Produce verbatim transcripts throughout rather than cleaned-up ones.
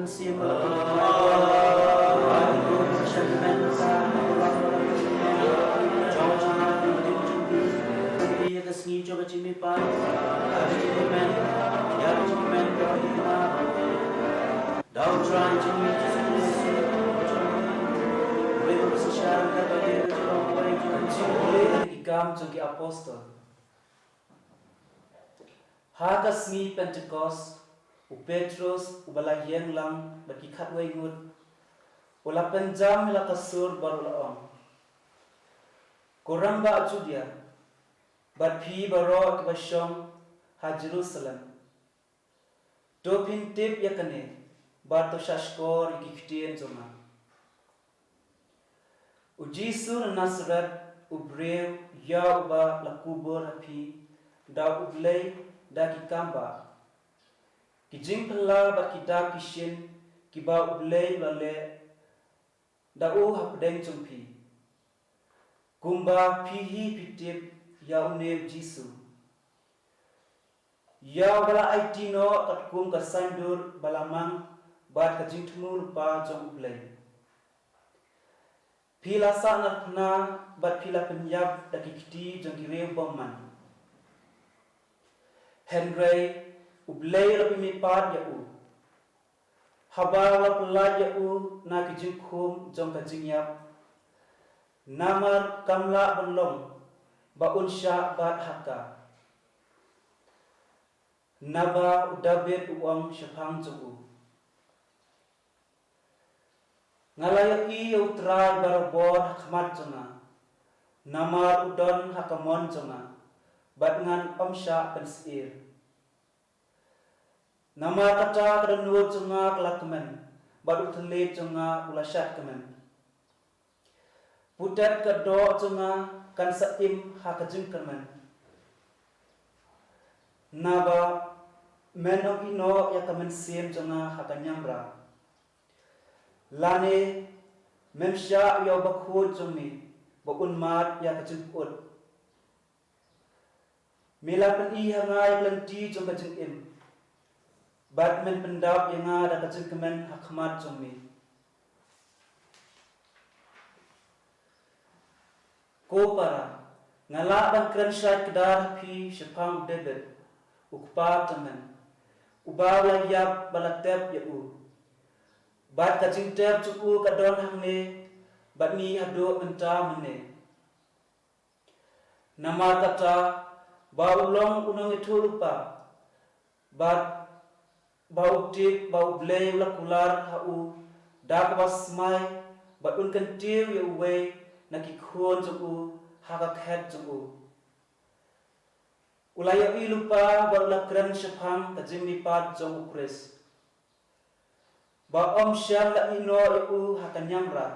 Ka sngi jong ka jingmihpat, ka jingkmen, ïa ka jingkmen ka jingkmen. Da U Trai jong ngi Jisu Khrist, ki Kam jong ki Apostol. Ha ka sngi Pentekost, u Petrus, uba la ïeng lang bad ki khatwei ngut, u la pynjam ha la ka sur bad u la ong, Ko rangbah Judia, bad phi baroh kiba shong ha Jerusalem, to phin tip ïa kane, bad to shahshkor ïa ki ktien jong nga. U Jisu na Nasareth, u briew ïa uba la kubur ha phi da U Blei da ki kambah, ki jingphylla bad ki dak ki shin kiba U Blei u la leh da u hapdeng jong phi, kumba phi hi phi tip ïa une u Jisu. Ïa uba la aiti noh katkum ka saiñdur ba la mang bad ka jingthmu lypa jong U Blei. Phi la sahnarphna bad phi la pynïap da ki kti jong ki riew bymman. Hynrei U Blei u la pynmihpat ïa u, haba u la pyllait ïa u na ki jingkhum jong ka jingïap, namar kam lah ban long ba un shah bat ha ka. Naba u Dabid u ong shaphang jong u, Nga la ïohi ïa U Trai barabor ha khmat jong nga, namar u don ha ka mon jong nga, bad ngan ym shah pynsyier. Namar kata ka dohnud jong nga ka la kmen, bad u thylliej jong nga u la shad kmen. Putet ka doh jong nga kan sa im ha ka jingkyrmen, naba men ym ïehnoh ïa ka mynsiem jong nga ha ka niamra. Lane men shah ïa u bakhuid jong me ba un mad ïa ka jingpyut. Me la pyni ha nga ïa ka lynti jong ka jingim, bad men pyndap ïa nga da ka jingkmen ha khmat jong me. Ko para, nga lah ban kren shai kdar ha phi shaphang u David, u kpa tymmen, uba la ïap ba la tep ïa u. Bad ka jingtep jong u ka don hangne bad ngi haduh mynta mynne. Namar kata, ba u long u nongïathuhlypa, bad ba u tip ba U Blei u la kular ha u da kaba smai, bad un kyntiew ïa uwei na ki khun jong u ha ka khet jong u. U la ïohi lypa bad u la kren shaphang ka jingmihpat jong U Khrist, ba ym shym la ïehnoh ïa u ha ka niamra,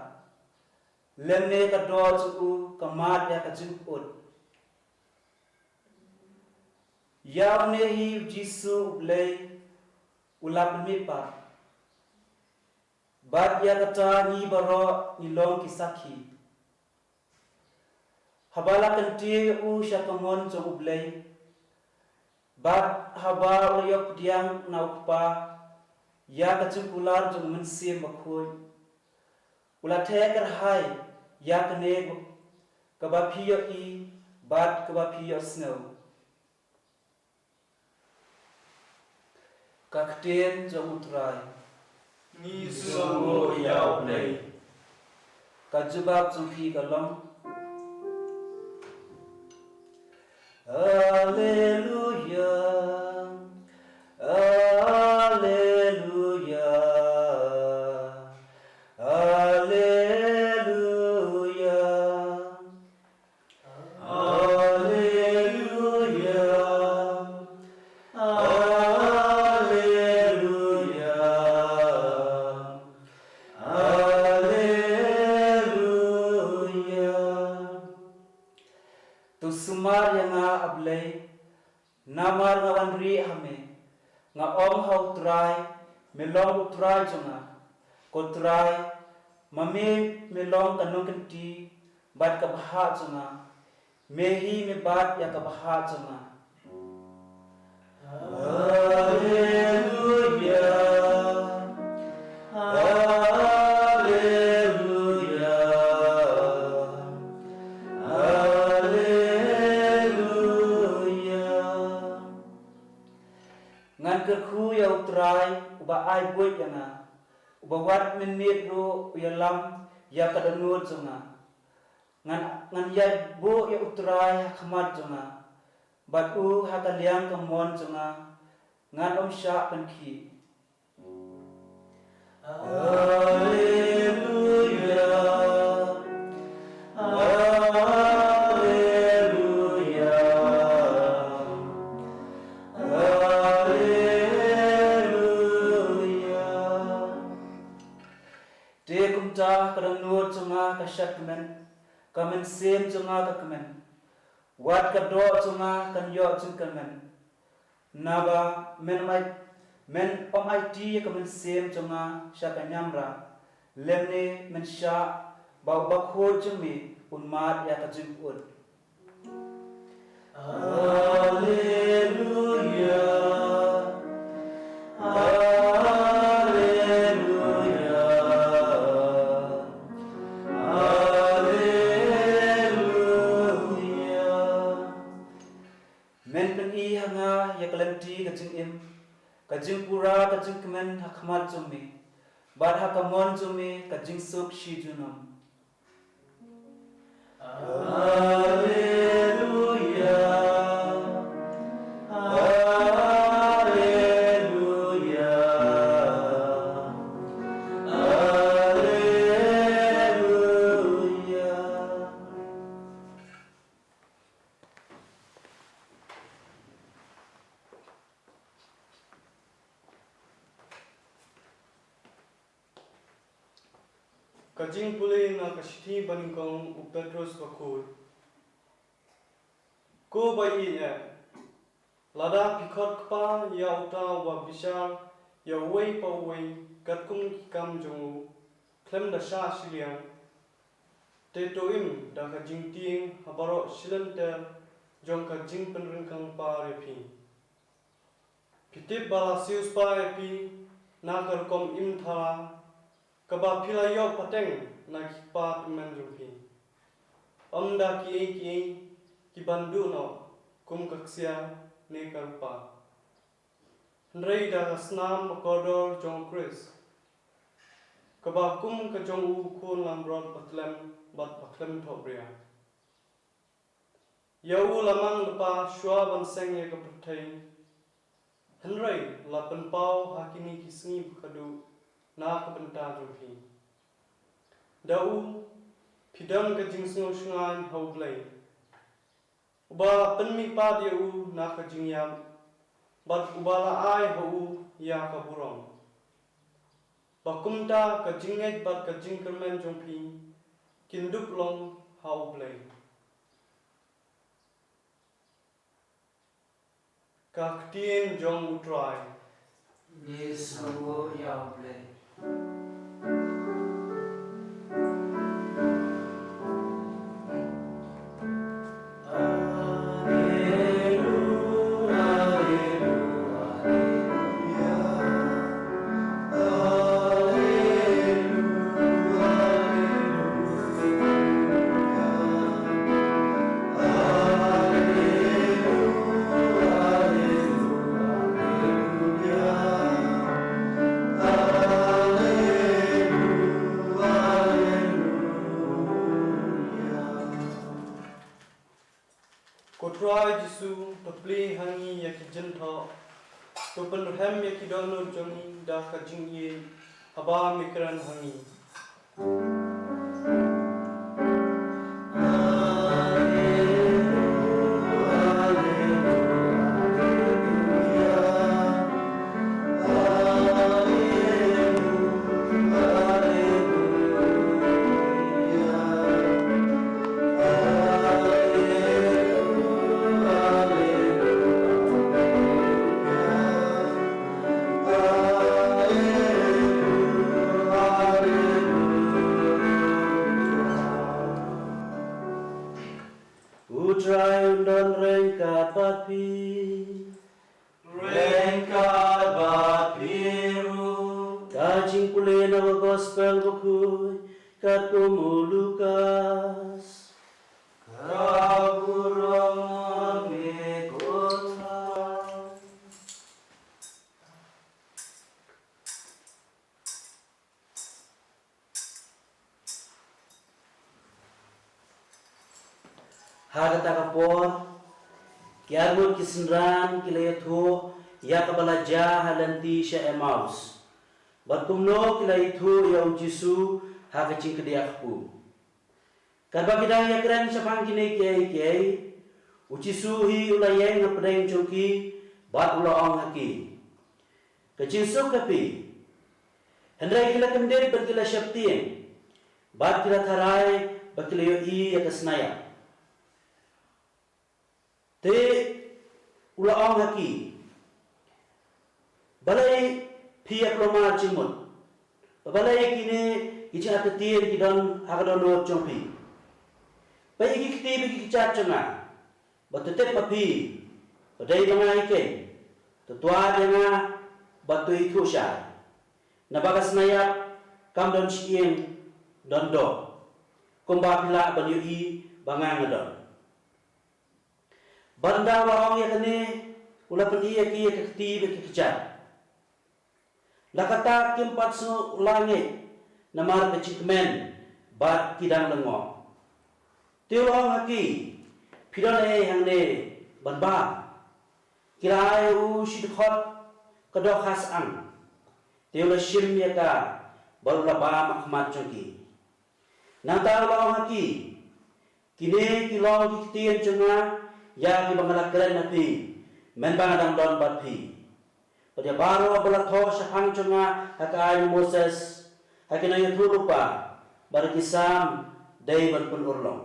lymne ka doh jong u ka mad ïa ka jingpyut. Ïa une hi u Jisu U Blei u la pynmihpat, bad ïa kata ngi baroh ngi long ki sakhi. Haba la kyntiew ïa u sha ka mon jong U Blei, bad haba u la ïoh pdiang na u Kpa ïa ka jingkular jong u Mynsiem Bakhuid, u la theh kyrhai ïa kane kaba phi ïohi bad kaba phi ïohsngew. Ka ktien jong U Trai. Ngi sngewbha ïa U Blei. Ka jubab jong phi ka long: Alleluia, Alleluia, Alleluia. Alleluia, Alleluia, Alleluia. To sumar ïa nga, A Blei, namar nga wan rieh ha me. Nga ong ha U Trai, me long U Trai jong nga. Ko Trai, ma me me long ka nongkynti bad ka bhah jong nga. Me hi me bat ïa ka bhah jong nga. Alleluia. Trai uba ai buit ïa nga, uba wat mynmiet ruh u ïalam ïa ka dohnud jong nga. Ngan, ngan ïabuh ïa U Trai ha khmat jong nga, bad u ha ka liang kamon jong nga, ngan ym shah pynkhih. Haleluya. Haleluya. Haleluya. Te kumta ka dohnud jong nga ka shad kmen, ka mynsiem jong nga ka kmen. Wat ka doh jong nga kan ïoh jingkyrmen. Naba men ym ai, men ym aiti ïa ka mynsiem jong nga sha ka niamra, lymne men shah ba u Bakhuid jong me un mad ïa ka jingpyut. Haleluya. Haleluya. Haleluya. Men pyni ha nga ïa ka lynti ka jingim, ka jingpura ka jingkmen ha khmat jong me, bad ha ka mon jong me ka jingsuk shi junom. Haleluya. Haleluya. Haleluya. Ka jingpule na ka shithi banyngkong u Petros bakhuid. Ko ba ïeit, lada phi khot kpa ïa uta uba bishar ïa uwei pa uwei katkum ki kam jong u, khlem da shah shiliang, te to im da ka jingtieng ha baroh shi lynter jong ka jingpynryngkang par ïa phi. Phi tip ba la siewspah ïa phi na ka rukom im thara, kaba phi la ïoh pateng na ki kpa tymmen jong phi. Ym da kiei kiei ki ban duh noh kum ka ksiar ne ka rupa, hynrei da ka snam bakordor jong u Khrist, kaba kum ka jong u khun langbrot batlem bad bakhlem thohbria. Ïa u la mang lypa shuwa ban seng ïa ka pyrthei, hynrei la pynpaw ha kine ki sngi bakhadduh na ka bynta jong phi. Da u phi don ka jingsngew shngaiñ ha U Blei, uba la pynmihpat ïa u na ka jingïap, bad uba la ai ha u ïa ka burom, ba kumta ka jingngeit bad ka jingkyrmen jong phi kin dup long ha U Blei. Ka ktien jong U Trai. Ngi sngewbha ïa U Blei. Ko Trai Jisu, to plie ha ngi ïa ki jingthoh, to pynrhem ïa ki dohnud jong ngi da ka jingïeit, haba me kren ha ngi. U Trai un don ryngkat bad phi. Ryngkat bad phi ruh. Ka jingpule na ka Gospel bakhuid katkum u Lukas. Ka burom ïa me ko Trai. Kata ka por, ki arngut ki synran ki la ïathuh ïa kaba la jia ha lynti sha Emmaus, bad kumno ki la ïathuh ïa u Jisu ha ka jingkdiah kpu. Katba ki dang ïakren shaphang kine kiei kiei, u Jisu hi u la ïeng hapdeng jong ki bad u la ong ha ki, "Ka jingsuk ha phi." Hynrei ki la kyndit bad ki la sheptieng, bad ki la tharai ba ki la ïohi ïa ka snaiap. Te u la ong ha ki, "Balei phi ïa kulmar jingmut? Balei kine ki jingartatien ki don ha ka dohnud jong phi? Peit ïa ki kti bad ki kjat jong nga, bad to tip ma phi ba dei ma nga hi keiñ. To twad ïa nga bad to ithuh shai. Naba ka snaiap kam don shyieng, don doh, kumba phi lah ban ïohi ba nga nga don." Bad ynda u la ong ïa kane, u la pyni ïa ki ïa ka kti bad ki kjat. La katta kim pat sngewlah ngeit namar ka jingkmen ba ki dang lyngngoh. Te u la ong ha ki, "Phi don ei hangne ban bam?" Ki la ai ha u shi dkhot ka dohkha syang. Te u la shim ïa ka bad u la bam ha khmat jong ki. Nangta u la ong ha ki, "Kine ki long ki ktien jong nga ïa kiba nga la kren ha phi mynba nga dang don bad phi, bad ïa baroh ba la thoh shaphang jong nga ha ka aiñ u Moses, ha ki nongïathuhlypa bad ha ki Salm, dei ban pynurlong."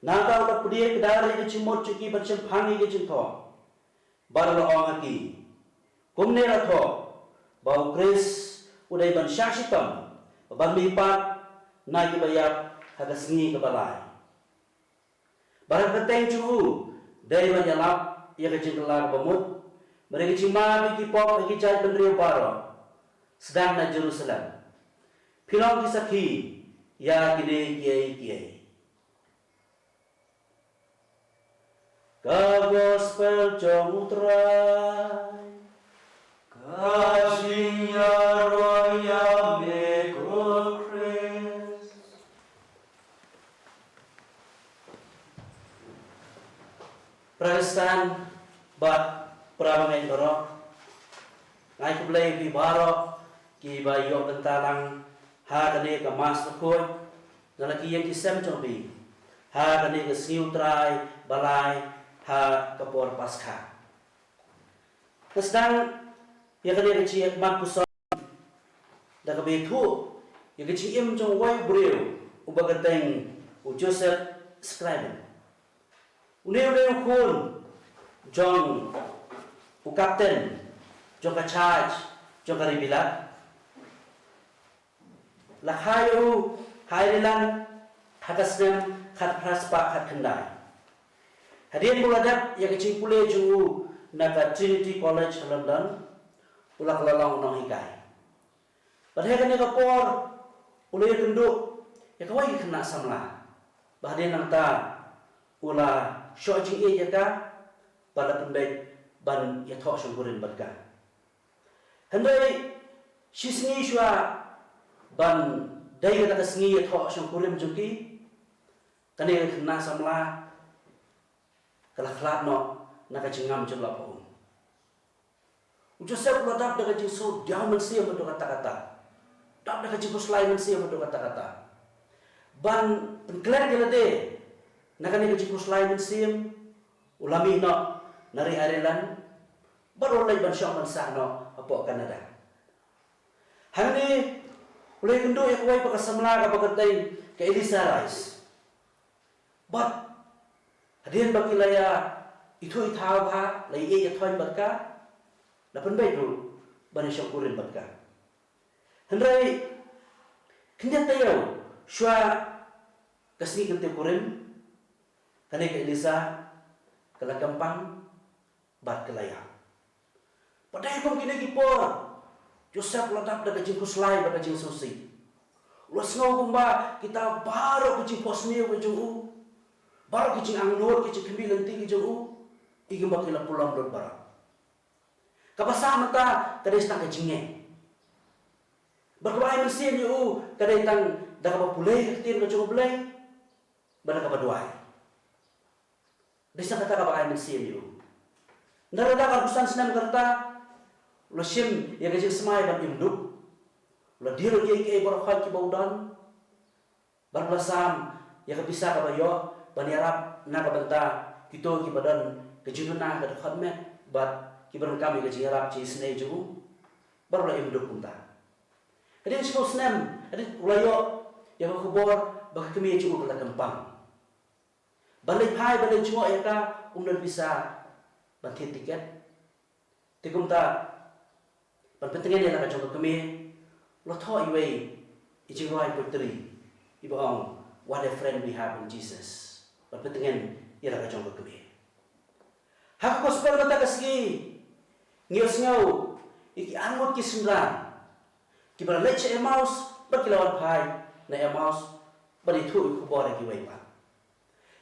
Nangta u la pdiang kdar ïa ka jingmut jong ki ban shemphang ïa ka jingthoh. Bad u la ong ha ki, "Kumne la thoh ba u Khrist u dei ban shah shitom bad ban mihpat na kiba ïap ha ka sngi kaba lai. Bad ha ka kyrteng jong u dei ban ïalap ïa ka jingkylla kaba mut, bad ïa ka jingmap ïa ki pop ha ki jaitbynriew baroh, sdang na Jerusalem. Phi long ki sakhi ïa kine kiei kiei." Ka Gospel jong u Trai. Ka jingïaroh ïa me ko Khrist. Para Khristan bad para bangeit baroh, nga ai khublei ïa phi baroh kiba ïoh bynta lang ha kane ka Mass Bakhuid na la ki ïing ki sem jong phi ha kane ka Sngi u Trai ba lai ha ka por Paskha. Nga sdang ïa kane ka jingïathuhkhana da kaba ïathuh ïa ka jingim jong uwei u briew uba kyrteng u Joseph Scriven. Une u dei u khun jong u kapten jong ka charge jong ka ri Bilat. La kha ïa u ha Ireland ha ka snem khatphra spah khatkhyndai. Hadien ba u la dep ïa ka jingpule jong u na ka Trinity College ha London, u la kylla long u nonghikai. Bad ha kane ka por u la ïakynduh ïa kawei ka khynnah samla ba hadien nangta u la shoh jingïeit ïa ka bad la pynbeit ban ïathoh shongkurim bad ka. Hynrei shisngi shuwa ban dei kata ka sngi ïathoh shongkurim jong ki, kane ka khynnah samla ka la khlad noh na ka jingngam jyllop ha um. U Joseph u la dap da ka jingsngewdiaw mynsiem haduh katta katta, dap da ka jingkhuslai mynsiem haduh katta katta. Ban pynklet ïa lade na kane ka jingkhuslai mynsiem, u la mih noh na ri Ireland bad u la leit ban shong ban sah noh hapoh Canada. Hangne u la ïakynduh ïa kawei pat ka samla kaba kyrteng ka Eliza Rice. Bad hadien ba ki la ïa ithuh ithaw bha, la ïa ïathoh bad ka, la pynbeit ruh ban ïa shongkurim bad ka. Hynrei khyndiat taïew shuwa ka sngi kyntiew kurim, kane ka Eliza ka la kyrpang bad ka la ïap. Bad dei kum kine ki por, Joseph u la dap da ka jingkhuslai bad ka jingsngewsih. U la sngew kumba kita baroh ki jingphohsniew ki jong u, baroh ki jingangnud ki jingkhmih lynti ki jong u, i kumba ki la pynlong lut baroh. Kaba sah mynta ka dei tang ka jingngeit. Bad kaba ai mynsiem ïa u ka dei tang da kaba pule ka ktien ka jong U Blei bad da kaba duwai. Dei sa kata kaba ai mynsiem ïa u. Nda lada ka arphew san snem ka rta, u la shim ïa ka jingsmai ban im duk. U la die lut ïa kiei kiei baroh khoit kiba u don. Bad u la sam ïa ka pisa kaba ïoh ban ïarap na ka bynta kito kiba don ka jingduna ka dkhot met bad kiba donkam ïa ka jingïarap jingisynei jong u. Bad u la im duk kumta. Hadien shiphew snem, hadien u la ïoh ïa ka khubor ba ka kmie jong u ka la kyrpang. Ban leit phai, ban leit jngoh ïa ka, um don pisa ban thied tiket. Te kumta, ban pyntngen ïa la ka jong ka kmie, u la thoh iwei i jingrwai poetry iba ong What a Friend We Have in Jesus. Ban pyntngen ïa la ka jong ka kmie. Ha ka gospel mynta ka sngi, ngi ïohsngew ïa ki arngut ki synran kiba la leit sha Emmaus bad ki la wan phai na Emmaus ban ïathuh ïa ka khubor ïa kiwei pat.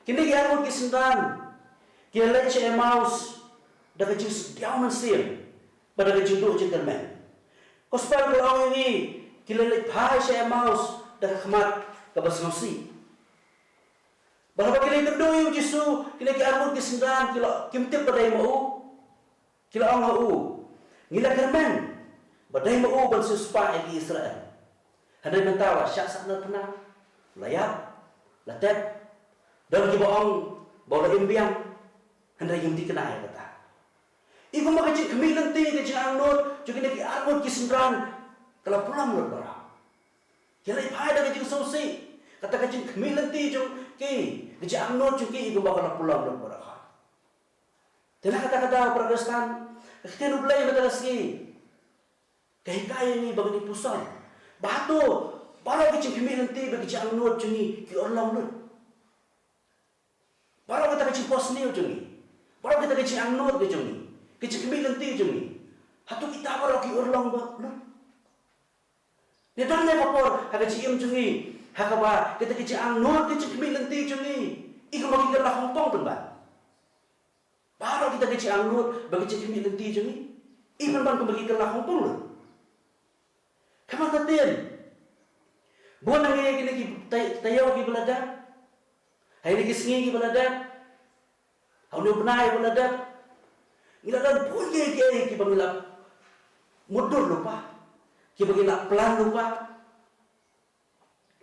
Kine ki arngut ki synran ki la leit sha Emmaus da ka jingsdiaw mynsiem bad da ka jingduh jingkyrmen. Gospel ka la ong ïa ngi ki la leit phai sha Emmaus da ka khmat kaba sngewsih. Bad haba ki la ïakynduh ïa u Jisu, kine ki arngut ki synran ki la, kim tip ba dei ma u. Ki la ong ha u, ngi la kyrmen ba dei ma u ban siewspah ïa ki Israel. Hynrei mynta u la shah sahnarphna, u la ïap, u la tep. Don kiba ong ba u la im biang. Hynrei ngim thikna ïa kata. I kumba ka jingkhmih lynti, ka jingangnud jong kine ki arngut ki synran ka la pynlong lut baroh. Ki la leit phai da ka jingsngewsih. Kata ka jingkhmih lynti jong ki, ka jingangnud jong ki, i kumba ka la pynlong lut baroh. Te na kata ka daw, para Khristan, ka ktien U Blei mynta ka sngi ka hikai ïa ngi ba ngin ïa puson ba hato baroh ki jingkhmih lynti bad ki jingangnud jong ngi ki urlong lut? Baroh kita ki jingphohsniew jong ngi, baroh kita ki jingangnud ki jong ngi, ki jingkhmih lynti jong ngi, hato kita baroh ki urlong ba lut? Ne don ne ka por ha ka jingim jong ngi ha kaba kita ki jingangnud, ki jingkhmih lynti jong ngi i kumba ki kylla hongpong pynban? Baroh kita ki jingangnud bad ki jingkhmih lynti jong ngi i pynban kumba ki kylla hongpong lut. Ka mut ka ktien, bun na ngi kine ki tay-, taïew kiba la dep, ha kine ki sngi kiba la dep, ha une u bnai ba la dep, ngi la don bun kiei kiei kiba ngi la mutdur lypa, kiba ngi la plan lypa,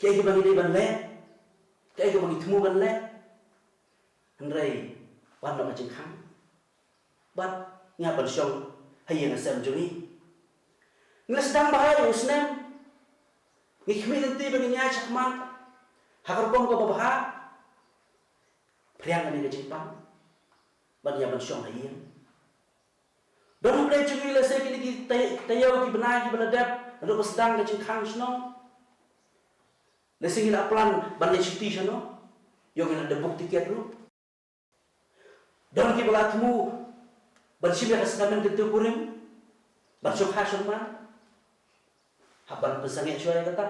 kiei kiba ngi dei ban leh, kiei kiba ngi thmu ban leh. Hynrei wan noh ka jingkhang bad ngi hap ban shong ha ïing ha sem jong ngi. Ngi la sdang bha ïa u snem, ngi khmih lynti ba ngin ïaid shakhmat ha ka rukom kaba bha. Phriang kane ka jingpang bad ïa ban shong ha ïing. Don hapdeng jong ngi lehse kine ki tay-, taïew ki bnai kiba la dep, naduh ba sdang ka jingkhang shnong, lehse ngi la plan ban leit shuti shano, ïoh ngi la dep book tiket ruh. Don kiba la thmu ban shim ïa ka sakramen kyntiew kurim ban shong kha shong man. Hap ban pynsangeh shuwa ïa kata.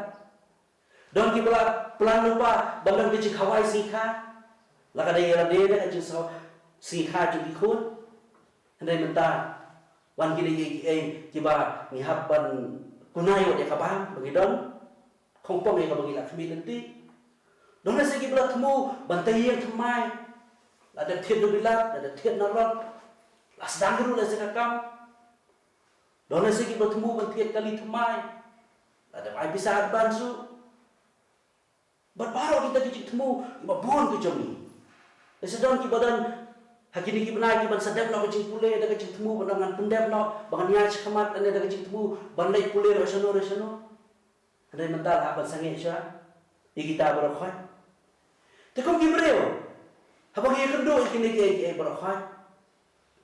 Don kiba la plan lypa ban don ka jingkhawai sngi kha, la ka dei ïa lade da ka jingsaw sngi kha jong ki khun. Hynrei mynta wan kine kiei kiei kiba ngi hap ban kunai wat ïa ka bam ba ngi don, khongpong ïa kaba ngi la khmih lynti. Don lehse kiba la thmu ban tei ïing thymmai, la dep thied na bilat, la dep thied na rot, la sdang ruh lehse ka kam. Don lehse kiba thmu ban thied kali thymmai, la dep ai pisa advance ruh. Bad baroh kita ki jingthmu kiba bun ki jong ngi. Lehse don kiba don ha kine ki bnai kiban sa dep noh ka jingpule da ka jingthmu ba ngan pyndep noh ba ngan ïaid shakhmat, lane da ka jingthmu ban leit pule noh shano re shano. Hynrei mynta la hap ban sangeh shuwa ïa kita baroh khoit. Te kum ki briew, haba ngi ïakynduh ïa kine kiei kiei baroh khoit,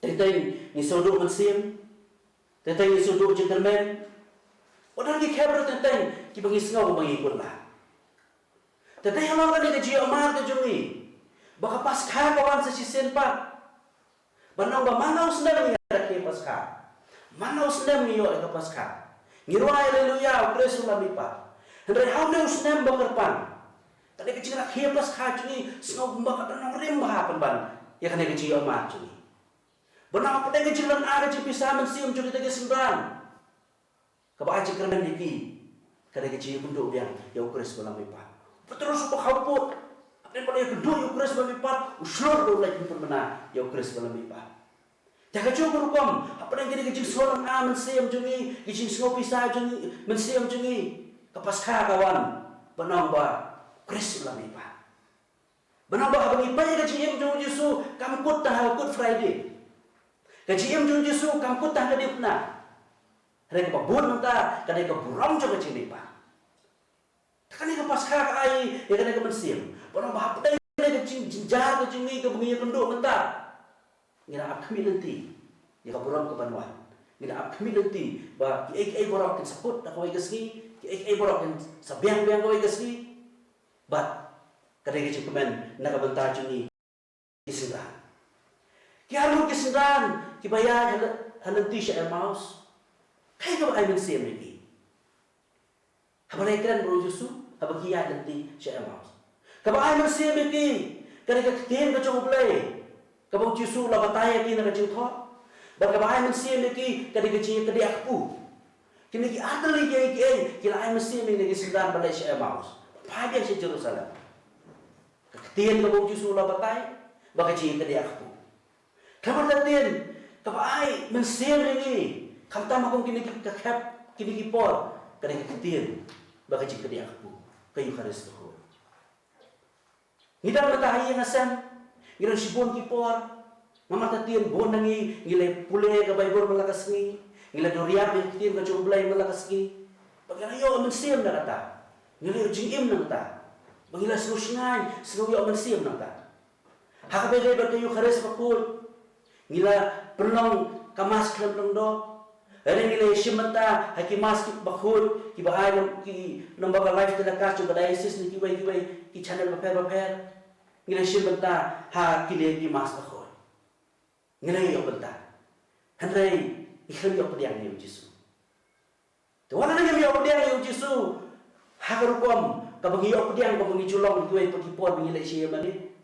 teng teng ngi sngewduh mynsiem, teng teng ngi sngewduh jingkyrmen. Wat don ki khep ruh teng teng kiba ngi sngew ba ngi kut lah. Te dei halor kane ka jingïohmad ka jong ngi ba ka Paskha ka wan sa shisien pat. Ban ong ba man la u snem ngi rakhe Paskha, man la u snem ngi ïoh ïa ka Paskha, ngi rwai Haleluya, U Khrist u la mihpat. Hynrei ha une u snem ba kyrpang, kane ka jingrakhe Paskha jong ngi sngew kumba ka don nongrim bha pynban ïa kane ka jingïohmad jong ngi. Ba nang pdeng ka jinglong ar ka jingpisa mynsiem jong kita ki synran, kaba ai jingkyrmen ïa ki, ka dei ka jingïakynduh biang ïa U Khrist ba la mihpat. Petros u ba khaw put, hap Hynrei ba la ïakynduh ïa u Khrist ba la mihpat, u shlur ba u leit pynbna ïa u Khrist ba la mihpat. Te ha kajuh ka rukom, hapdeng kine ki jingsngew lynga mynsiem jong ngi, ki jingsngew pisa jong ngi mynsiem jong ngi, ka Paskha ka wan ban ong ba u Khrist u la mihpat. Ban ong ba haba ngi peit ïa ka jingim jong u Jisu, kam kut tang ha ka Good Friday. Ka jingim jong u Jisu kam kut tang ha ka diengphna. Hynrei kaba bud nangta ka dei ka burom jong ka jingmihpat. Te kane ka Paskha ka ai ïa kane ka mynsiem ban ong ba hapdeng kane ka jing, jingjynjar ka jong ngi kaba ngi ïakynduh mynta, ngi nang ap khmih lynti ïa ka burom kaban wan. Ngi nang ap khmih lynti ba kiei kiei baroh kin sa kut ha kawei ka sngi, kiei kiei baroh kin sa biang biang kawei ka sngi. Bad ka dei ka jingkmen na ka bynta jong ngi ki synran. Ki arngut ki synran kiba ïaid ha, ha lynti sha Emmaus, kaei kaba ai mynsiem ïa ki? Haba la kren bad u Jisu, haba ki ïaid lynti sha Emmaus, kaba ai mynsiem ïa ki ka dei ka ktien ka jong U Blei kaba u Jisu u la batai ïa ki na ka jingthoh. Bad kaba ai mynsiem ïa ki ka dei ka jingïakdiah kpu. Kine ki ar tylli kiei kiei ki la ai mynsiem ïa kine ki synran ban leit sha Emmaus, phai biang sha Jerusalem. Ka ktien kaba u Jisu u la batai bad ka jingïakdiah kpu. Khamar ktien kaba ai mynsiem ïa ngi, khamtam ha kum kine ki, ka khep kine ki por, ka dei ka ktien bad ka jingïakdiah kpu, ka Eukharist bakhuid. Ngi don mynta ha ïing ha sem, ngi don shibun ki por. Namar ktien bun na ngi, ngi la pule ka Baibl man la ka sngi, ngi la don ïa ka ktien ka jong U Blei man la ka sngi. Ba ngi la ïoh mynsiem na kata, ngi la ïoh jingim na kata, ba ngi la sngewshngaiñ, sngew ïoh mynsiem na kata. Ha kaba ïadei bad ka Eukharist bakhuid, ngi la pynlong ka Mass khlem lyngdoh. Hynrei ngi la ïashim bynta ha ki Mass ki bakhuid kiba ai na ki, namar ka live telecast jong ka diocese na kiwei kiwei ki channel bapher bapher. Ngi la ïashim bynta ha kine ki Mass bakhuid. Ngi la ïoh bynta. Hynrei ngi khlem ïoh pdiang ïa u Jisu. Te wat lada ngim ïoh pdiang ïa u Jisu ha ka rukom kaba ngi ïoh pdiang, kaba ngi ju long kiwei pat ki por ba ngi leit sha ïingmane.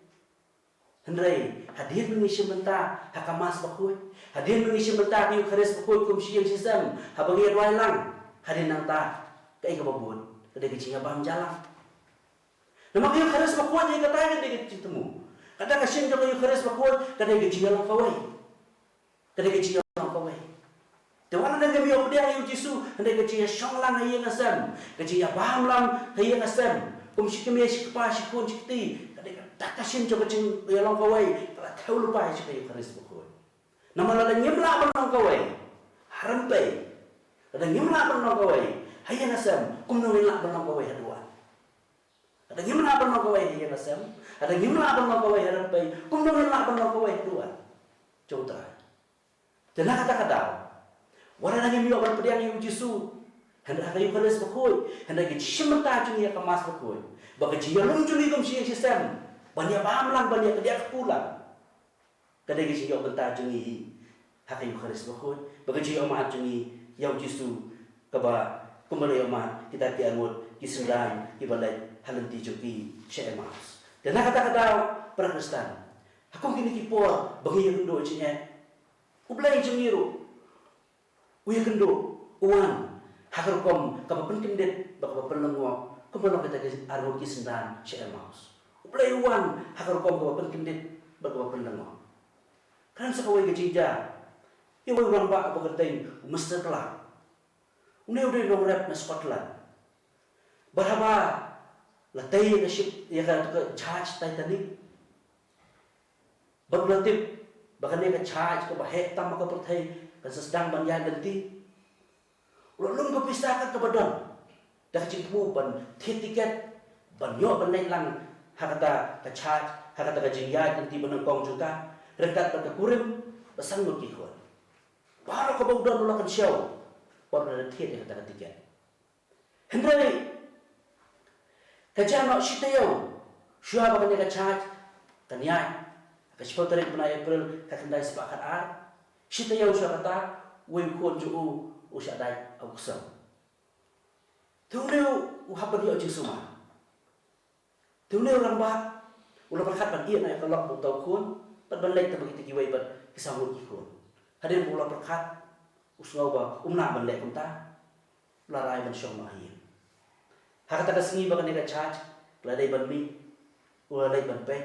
Hynrei hadien ba ngi shim bynta ha ka Mass bakhuid, hadien ba ngi shim bynta ha ka Eukharist bakhuid kum shi ïing shi sem, haba ngi ïa duwai lang, hadien nangta kaei kaba bud? Ka dei ka jingïabam jaiñ lang. Namar ka Eukharist bakhuid hi kata ka dei ka jingthmu. Kata ka shin jong ka Eukharist bakhuid ka dei ka jingïalong kawei. Ka dei ka jingïalong kawei. Te wat lada ngim ïoh pdiang ïa u Jisu, hynrei ka jingïashong lang ha ïing ha sem, ka jingïabam lang ha ïing ha sem kum shi kmie shi kpa shi khun shi kti, ka dei kata ka shin jong ka jingïalong kawei, ka la thew lypa ïa sha ka Eukharist bakhuid. Namar lada ngim lah ban long kawei ha rympei, lada ngim lah ban long kawei ha ïing ha sem, kumno ngin lah ban long kawei ha duwan? Lada ngim lah ban long kawei ha ïing ha sem, lada ngim lah ban long kawei ha rympei, kumno ngin lah ban long kawei ha duwan jong U Trai? Te na kata ka daw, wat lada ngim ïoh ban pdiang ïa u Jisu, hynrei ha ka Eukharist bakhuid, hynrei ka jingshim bynta jong ngi ha ka Mass bakhuid, bad ka jingïalum jong ngi kum shi ïing shi sem ban ïabam lang, ban ïakdiah kpu lang, ka dei ka jingïoh bynta jong ngi ha ka Eukharist bakhuid, bad ka jingïoh mad jong ngi ïa u Jisu, kaba kumba la ïoh mad kita ki arngut ki synran kiba leit ha lynti jong ki sha Emmaus. Te na kata ka daw, para Khristan, ha kum kine ki por ba ngi ïakynduh jingeh, U Blei jong ngi ruh u ïakynduh, u wan ha ka rukom kaba pynkyndit bad kaba pynlyngngoh, kumba long kita ki arngut ki synran sha Emmaus. U Blei u wan ha ka rukom kaba pynkyndit bad kaba pynlyngngoh. Kren sa kawei ka jingjia ïa uwei u rangbah uba kyrteng u Mister Clark. Une u dei u nongrep na Scotland. Bad haba la tei ïa ka ship, ïa ka, ka jahaj Titanic, bad u la tip ba kane ka jahaj kaba heh tam ha ka pyrthei kan sa sdang ban ïaid lynti, u la lum ka pisa kat kaba don da ka jingthmu ban thied tiket ban ïoh ban leit lang ha kata ka jahaj, ha kata ka jingïaid lynti ba nyngkong jong ka, ryngkat bad ka kurim bad san ngut ki khun. Baroh kaba u don u la kynshew bad u la thied ïa kata ka tiket. Hynrei ka jia noh shi taïew shuwa ba kane ka jahaj kan ïaid, ha ka shiphew tarik bnai April khatkhyndai spah khatar, shi taïew shuwa kata, uwei u khun jong u u shah dait ha u ksem. Te une u hap ban ïoh jingsumar. Te une u rangbah u la pyrkhat ban ïeh noh ïa ka lok ba uta u khun bad ban leit tang bad kita kiwei pat ki saw ngut ki khun. Hadien ba u la pyrkhat, u sngew ba um lah ban leh kumta, u la rai ban shong noh ha ïing. Ha kata ka sngi ba kane ka jahaj ka la dei ban mih, u la leit ban peit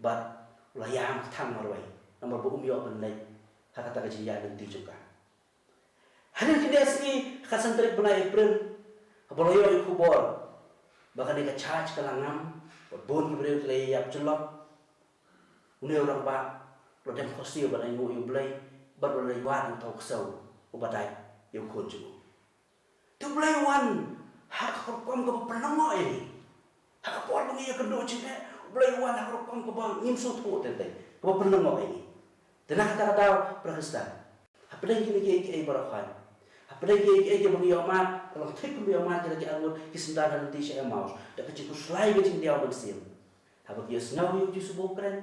bad u la ïam kthang marwei namar ba um ïoh ban leit ha kata ka jingïaid lynti jong ka. Hadien kine ki sngi, ha ka san tarik bnai April, haba la ïoh ïa ka khubor ba kane ka charge ka la ngam bad bun ki briew ki la ïap jyllop, une u rangbah u la dem khohsiew ban ainguh ïa U Blei bad u la leit wad ïa uta u ksew uba dait ïa u khun jong u. Te U Blei u wan ha ka rukom kaba pynlyngngoh ïa ngi. Ha ka por ba ngi ïakynduh jingeh, U Blei u wan ha ka rukom kaba ngim sngewthuh teng teng, kaba pynlyngngoh ïa ngi. Te na kata ka daw, para Khristan, hapdeng kine kiei kiei baroh, hapdeng kiei kiei kiba ngi ïoh mad, ka long thik kumba ïoh mad kita ki arngut ki synran ha lynti sha Emmaus, da ka jingkhuslai, ka jingdiaw mynsiem. Haba ki ïohsngew ïa u Jisu ba u kren,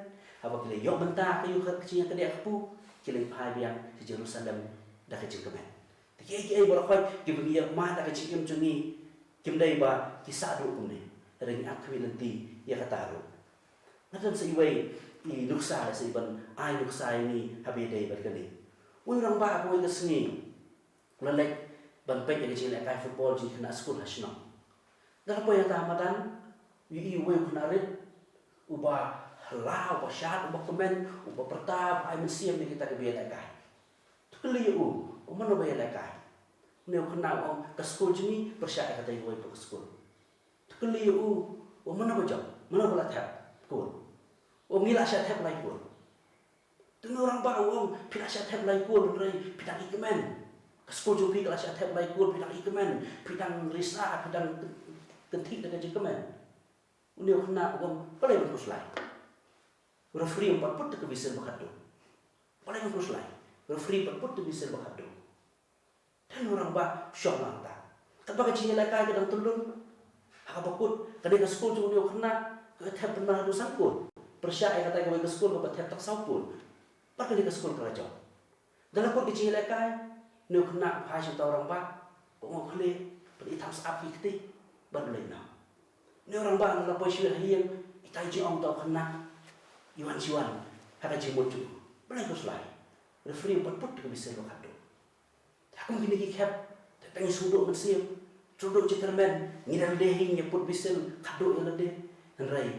haba ki la ïoh bynta ïa ka jingïakadiah kpu, ki la phai biang sha Jerusalem da ka jingkmen. Te kiei kiei baroh kiba ngi ïoh mad ha ka jingim jong ngi, kim dei ba ki sah duh kumne. Hynrei ngi ap khmih lynti ïa kata ruh. Nga don sa iwei i nuksa, lehse ban ai nuksa ïa ngi haba ïadei bad kane. U rangbah kawei ka sngi u la leit ban peit ïa ka jinglehkai football jong ki khynnah skul ha shnong. Haba la poi hangta ha madan, u ïohi uwei u khynnah rit uba hylla, uba shad, uba kmen, uba pyrta, uba ai mynsiem ïa kita kiba ïalehkai. Te u kylli ïa u, u ong, mano ba ïalehkai? Une u khynnah u ong, ka skul jong ngi pyrshah ïa katei kawei pat ka skul. Te u kylli ïa u, u ong, mano ba jop, mano ba la thep kol? U ong, ngi la shah thep lai kol. Te une u rangbah u ong, phi la shah thep lai kol hynrei phi dang i kmen. Ka skul jong phi ka la shah thep lai kol, phi dang i kmen, phi dang risa, phi dang kynthih da ka jingkmen. Une u khynnah u ong, balei ban khuslai? Referee um pat put da ka whistle ba khatduh. Balei ban khuslai? Referee um pat put da ka whistle ba khatduh. Te une u rangbah u shong lang hangta. Katba ka jingïalehkai ka dang tyllun, ha kaba kut, kane ka skul jong une u khynnah ka thep pynban haduh san kol. Pyrshah ïa katei kawei ka skul kaba thep tang saw kol. Bad kane ka skul ka la jop. Da la kut ka jingïalehkai, une u khynnah u phai sha uta u rangbah, u ong, khie, pyni, tang sap ki kti bad u leit noh. Une u rangbah u la poi sha ïing, ita i jingong uta u khynnah i wan shi wan ha ka jingmut jong u. Balei khuslai? Referee um pat put da ka whistle ba khatduh. Te ha kum kine ki khep, te tang ngi sngewduh mynsiem, sngewduh jingkyrmen, ngi da lade hi ngi put whistle khatduh ïa lade. Hynrei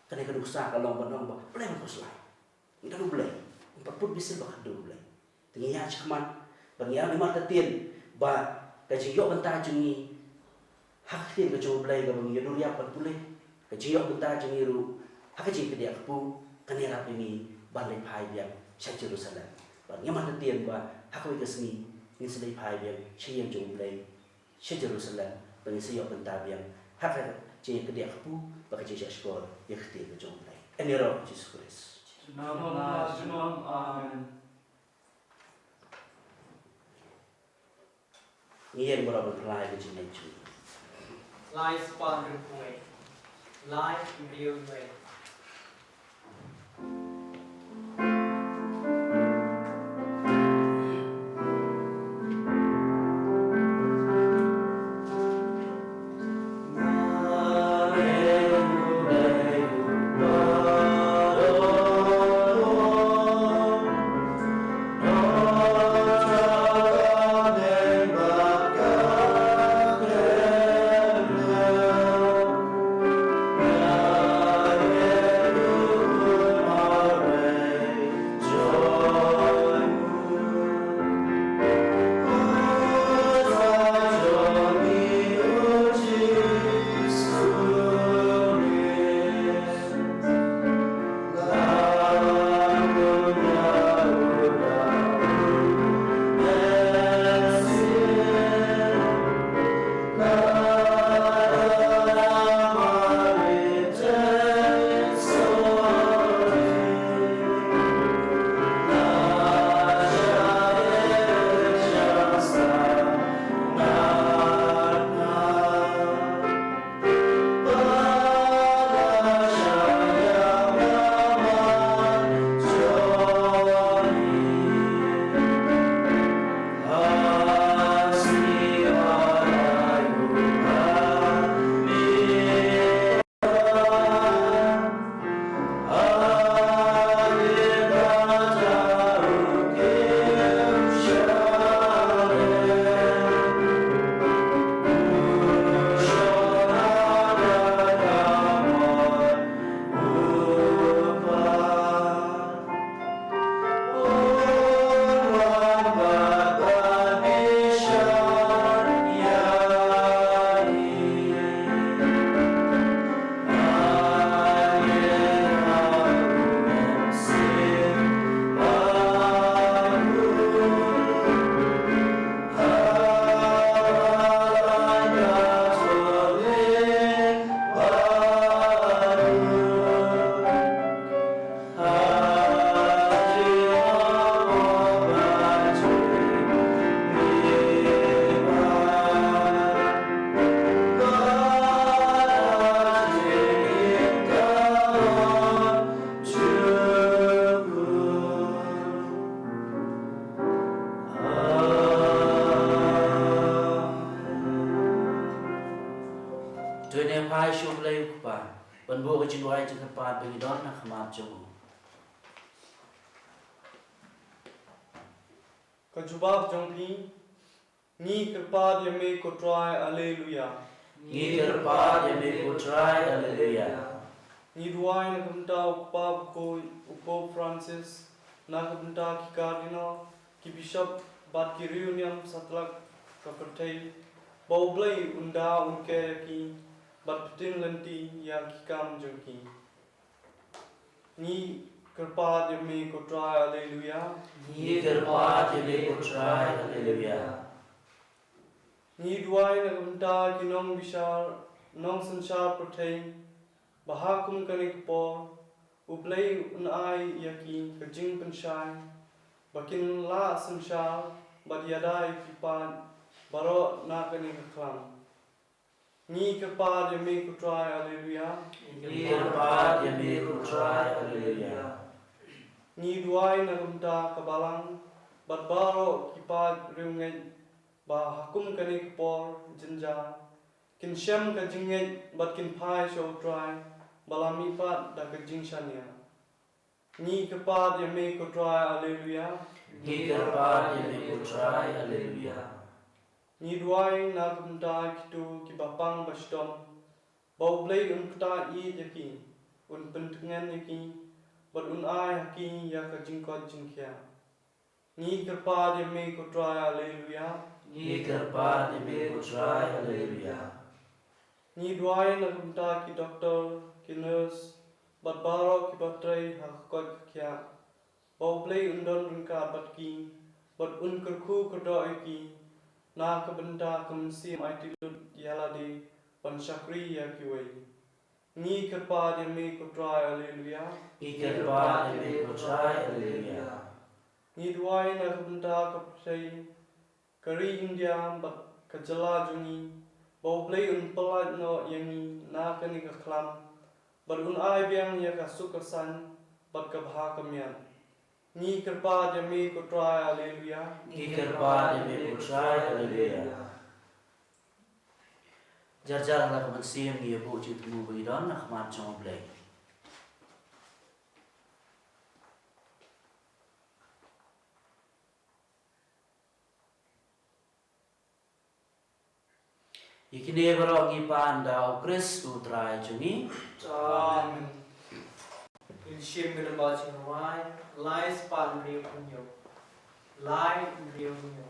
kane ka nuksa ka long ban ong ba balei ban khuslai? Ngi don U Blei, um pat put whistle ba khatduh U Blei. Te ngi ïaid shakhmat, ba ngi ïaid, ngi martatien ba ka jingïoh bynta jong ngi ha ka ktien ka jong U Blei kaba ngi ïaduriap ban pule, ka jingïoh bynta jong ngi ruh ha ka jingkadiah kpu, kan ïarap ïa ngi ban leit phai biang sha Jerusalem. Bad ngi martatien ba ha kawei ka sngi ngin sa leit phai biang sha ïing jong U Blei, sha Jerusalem, ba ngin sa ïoh bynta biang ha ka jingkadiah kpu bad ka jingshah shkor ïa ka ktien ka jong U Blei. Ïaroh Jisu Khrist. Junom la junom. Amen. Ngi ïeng baroh ban pynlait ïa ka jingngeit jong ngi. Lai spah hynriewphew wei. Lai hynriewphew wei. Jingduwai jingkyrpad ba ngi don ha khmat jong u. Ka jubab jong phi. Ngi kyrpad ïa me ko Trai, Alleluia. Ngi kyrpad ïa me ko Trai, Alleluia. Ngi duwai na ka bynta u Kpa bakhuid, u Pope Francis, na ka bynta ki Cardinal, ki Bishop bad ki riewniam satlak ka pyrthei, ba U Blei un da un ker ïa ki bad pyntin lynti ïa ki kam jong ki. Ngi kyrpad ïa me ko Trai, Alleluia. Ngi kyrpad ïa me ko Trai, Alleluia. Ngi duwai na ka bynta ki nongbishar, nongsynshar pyrthei, ba ha kum kane ka por, U Blei un ai ïa ki ka jingpynshai, ba kin lah synshar bad ïada ïa ki paid baroh na kane ka khlam. Ngi kyrpad ïa me ko Trai, Alleluia. Ngi kyrpad ïa me ko Trai, Alleluia. Ngi duwai na ka bynta ka balang bad baroh ki paid riewngeit, ba ha kum kane ka por jynjar kin shem ka jingngeit bad kin phai sha U Trai ba la mihpat da ka jingshaniah. Ngi kyrpad ïa me ko Trai, Alleluia. Ngi kyrpad ïa me ko Trai, Alleluia. Ngi duwai na ka bynta kito kiba pang ba shitom, ba U Blei un ktah ïeit ïa ki, un pyntngen ïa ki, bad un ai ha ki ïa ka jingkoit jingkhiah. Ngi kyrpad ïa me ko Trai, Alleluia. Ngi kyrpad ïa me ko Trai, Alleluia. Ngi duwai na ka bynta ki doktor, ki nurse, bad baroh kiba trei ha ka koit ka khiah, ba U Blei un don ryngkat bad ki, bad un kyrkhu kyrdoh ïa ki, na ka bynta ka mynsiem aiti lut ïa lade ban shakri ïa kiwei. Ngi kyrpad ïa me ko Trai, Alleluia. Ngi kyrpad ïa me ko Trai, Alleluia. Ngi duwai na ka bynta ka pyrthei, ka ri India bad ka jylla jong ngi, ba U Blei un pyllait noh ïa ngi na kane ka khlam, bad un ai biang ïa ka suk ka saiñ bad ka bha ka miat. Ngi kyrpad ïa me ko Trai, Alleluia. Ngi kyrpad ïa me ko Trai, Alleluia. Jar jar ha la ka mynsiem ngi ïa buh jingthmu ba ngi don ha khmat jong U Blei. Ïa kine baroh ngi pan da U Khrist U Trai jong ngi. Amen. Ngin shim ka namba jingrwai, lai spah hynriew hynñiew. Lai hynriew hynñiew.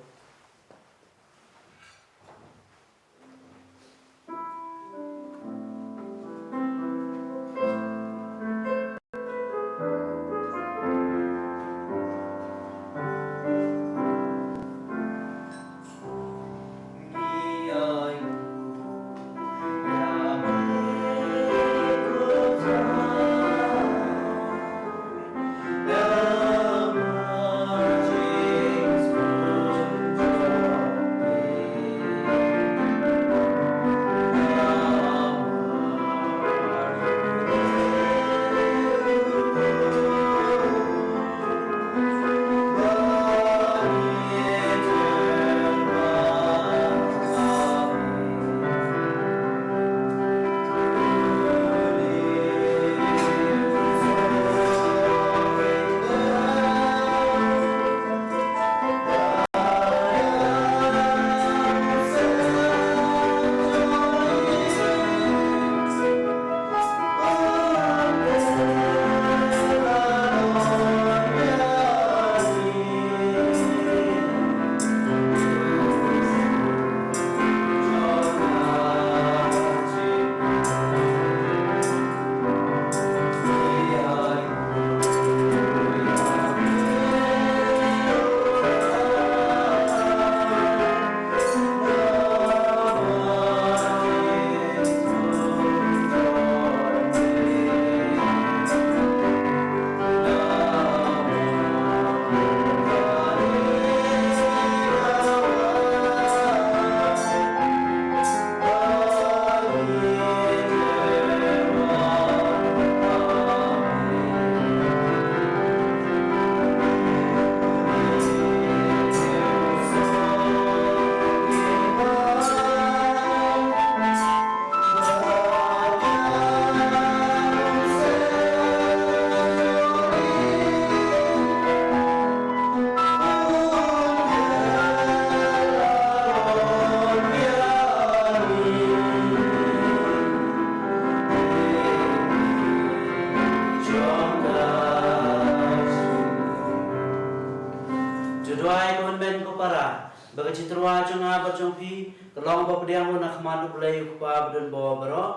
Duwai ko hynmen ko para ba ka jingtyrwa jong nga bad jong phi ka long ba pdiang na khmat U Blei U Kpa badonbor baroh.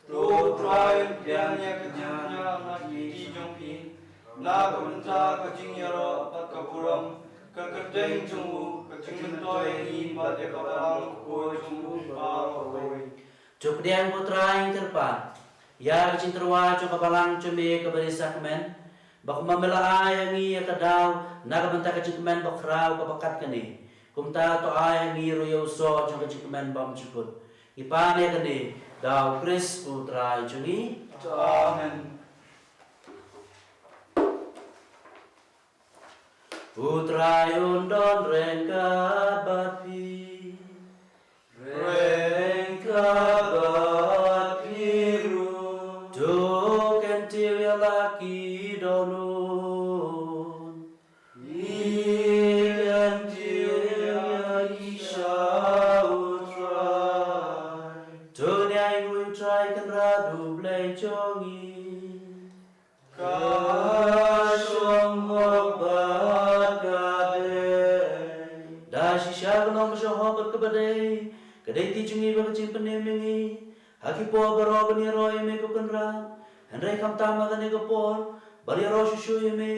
To Trai, pdiang ïa ka jingpynïaid na ki kti jong phi na ka bynta ka jingïaroh bad ka burom ka kyrteng jong u, ka jingmyntoi ïa ngi bad ïa ka balang ka jong u baroh kawei. To pdiang ko Trai kyrpad ïa ka jingtyrwa jong ka balang jong me kaba ri sakmen, ba kumba me la ai ïa ngi ïa ka daw na ka bynta ka jingkmen bakhraw kaba kat kane, kumta to ai ïa ngi ruh ïa u soh jong ka jingkmen bymjukut. Ngi pan ïa kane da U Khrist U Trai jong ngi. Amen. U Trai un don ryngkat bad phi. Ryngkat bad phi ruh. To kyntiew ïa la ki dohnud. Ngi kyntiew ïa ngi sha U Trai. To ïa ngi U Trai Kynrad U Blei jong ngi. Ka shong hok bad ka dei. Da shisha ka long ka shong hok bad kaba dei, ka dei ti jong ngi bad ka jingpynim ïa ngi ha ki por baroh ban ïaroh ïa me ko Kynrad. Hynrei khamtam ha kane ka por ban ïaroh shuh shuh ïa me,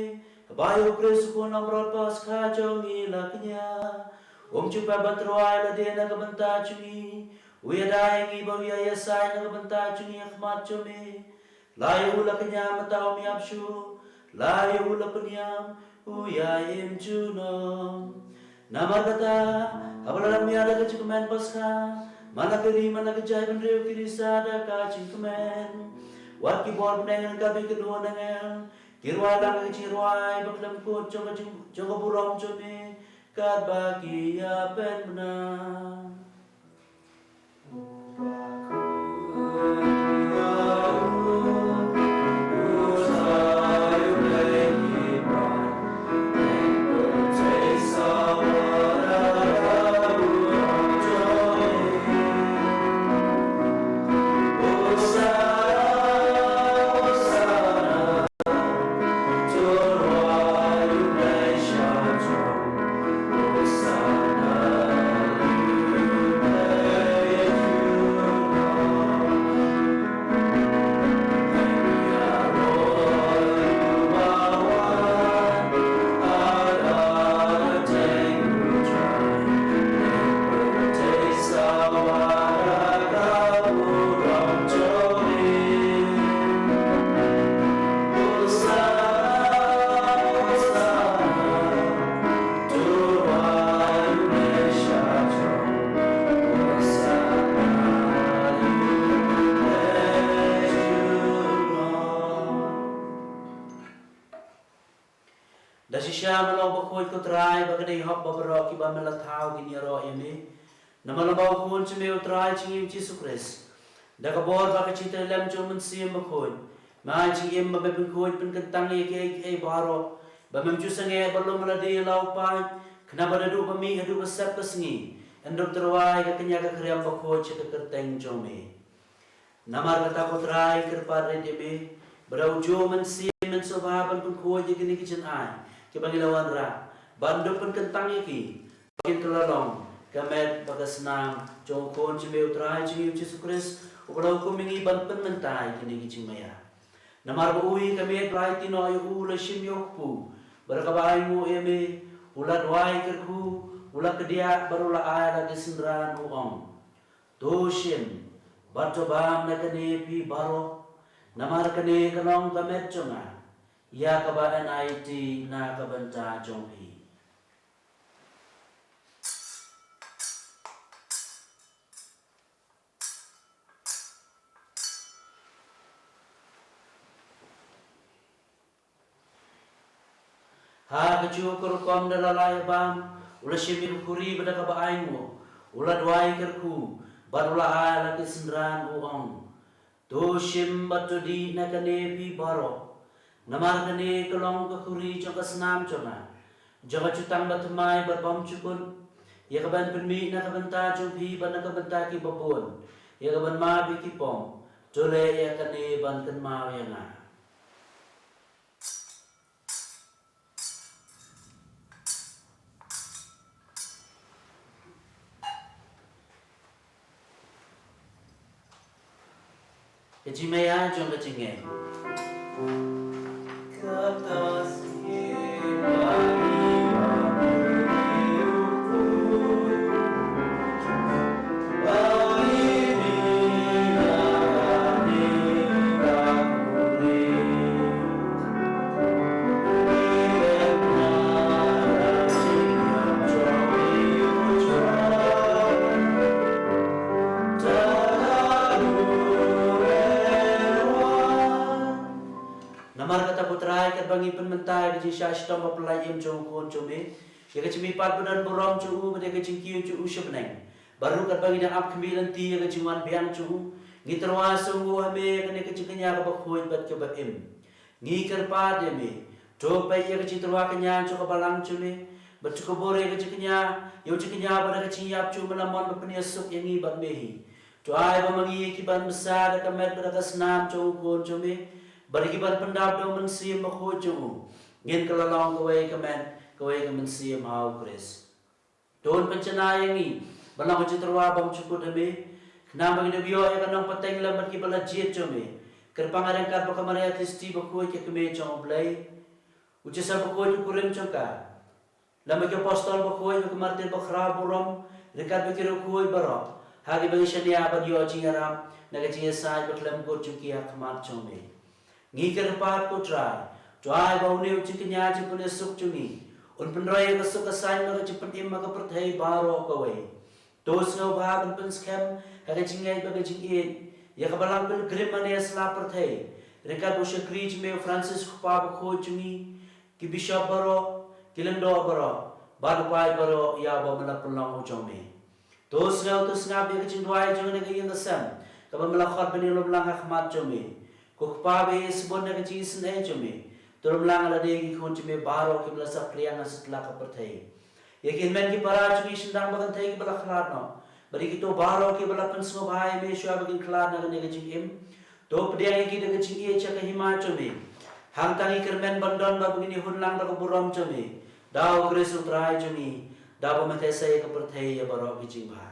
kaba ïa U Khrist U Khun Langbrot Paskha jong ngi la kñia. Um ju pep ban tyrwa ïa lade na ka bynta jong ngi, u ïada ïa ngi bad u ïai ïasaid na ka bynta jong ngi ha khmat jong me. La ïa u la kñia mynta um ïap shuh, la ïa u la pynïap u ïai im junom. Namar kata, haba la dang mih da ka jingkmen Paskha, man la ka ri man la ka jaid bynriew ki risa da ka jingkmen. Wat ki bor bneng ryngkat bad ki kynhun angel ki rwai lang ka jingrwai bakhlem kut jong ka jing, jong ka burom jong me, katba ki ïapynbna. Da shisha me long bakhuid ko Trai, ba ka dei hok ba baroh kiba me la thaw kin ïaroh ïa me. Namar lada u Khun jong me u Trai jong ngi u Jisu Khrist, da ka bor bad ka jingtreilang jong u Mynsiem Bakhuid, me ai jingim ba me pynkhuid pynkyntang ïa kiei kiei baroh, ba mem ju sangeh bad lum lade ïa la u paid, khnang ba naduh ba mih haduh ba sep ka sngi, yn dup tyrwa ïa ka kñia ka khriam bakhuid sha ka kyrteng jong me. Namar kata ko Trai, kyrpad rit ïa me ba da u juh u Mynsiem men sngewbha ban pynkhuid ïa kine ki jingai kiba ngi la wanrah, ban dup pynkyntang ïa ki ba kin kylla long ka met bad ka snam jong u Khun jong me u Trai jong ngi u Jisu Khrist, uba la hukum ïa ngi ban pynmynta ïa kine ki jingmaïa. Namar ba u hi ka miet, la aiti noh ïa u, la shim ïa u kpu, bad da kaba ainguh ïa me u la duwai kyrkhu, u la kdiah bad u la ai la ki synran, u ong: To shim bad to bam na kane phi baroh, namar kane ka long ka met jong nga, ïa kaba yn aiti na ka bynta jong phi. Ha kajuh ka rukom da la lah ïa bam, u la shim ïa ka khuri bad da kaba ainguh u la duwai kyrkhu, bad u la ai la ki synran, u ong: To shim bad to dih na kane phi baroh, namar kane ka long ka khuri jong ka snam jong nga, jong ka jutang bathymmai bad bymjukut, ïa kaban pynmih na ka bynta jong phi bad na ka bynta kiba bun, ïa kaban map ïa ki pop. To leh ïa kane ban kynmaw ïa nga. Ka jingmaïa jong ka jingngeit. Namar kata ko Trai, katba ngi pynmynta ïa ka jingshah shitom bapynlait im jong u Khun jong me, ïa ka jingmihpat badonburom jong u bad ïa ka jingkiew jong u sha bneng, bad ruh katba ngi dang ap khmih lynti ïa ka jingwan biang jong u, ngi tyrwa sngewnguh ha me ïa kane ka jingkñia kaba khuid bad kaba im. Ngi kyrpad ïa me, to peit ïa ka jingtyrwa kñia jong ka balang jong me, bad to kybur ïa ka jingkñia, ïa u jingkñia bad ka jingïap jong u Mynsiem Bakhuid ba pynïasuk ïa ngi bad me hi. To ai ba ma ngi kiban bsa da ka met bad da ka snam jong u Khun jong me, bad kiban pyndap da u Mynsiem Bakhuid jong u, ngin kylla long kawei ka met kawei ka mynsiem ha u Khrist. To un pynjanai ïa ngi ban long ka jingtyrwa bymjukut ha me, khnang ba ngin ïoh ïa ka nongpyntngen lem bad kiba la jied jong me. Kyrpang ryngkat bad ka Maria Theisotti bakhuid ka kmie jong u Blei, u Joseph bakhuid u kurim jong ka, lem bad ki apostol bakhuid bad ki martir bakhraw burom, ryngkat bad ki riewkhuid baroh, ha kiba ngi shaniah ban ïoh jingïarap na ka jingïasaid bakhlem kut jong ki ha khmat jong me. Ngi kyrpad ko Trai, to ai ba une u jingkñia jingpynïasuk jong ngi un pynroi ïa ka suk ka saiñ bad ka jingpynim ha ka pyrthei baroh kawei. To sngewbha ban pynskhem ha ka jingngeit bad ka jingïeit ïa ka balang pilgrim ha ne ha sla pyrthei, ryngkat bad u shakri jong me u Francis u kpa bakhuid jong ngi, ki bishop baroh, ki lyngdoh baroh, bad u paid baroh ïa uba me la pynlong u jong me. To sngew to sngap ïa ka jingduwai jong kane ka ïing ka sem kaba me la khot ban ïalumlang ha khmat jong me. Ko Kpa ba ïeit shibun na ka jingisynei jong me, to lumlang ïa lade ki khun jong me baroh kiba la saphriang ha satlak ka pyrthei. Ïa ki hynmen ki para jong ngi shynrang bad kynthei kiba la khlad noh, bad ïa kito baroh kiba la pynsngewbha ïa me shuwa ba kin khlad na kane ka jingim, to pdiang ïa ki da ka jingïeit sha ka hima jong me. Hangta ngi kyrmen ban don bad ba ngin ïahun lang da ka burom jong me, da u Khrist u Trai jong ngi, da uba me theh sei ïa ka pyrthei ïa baroh ki jingbha.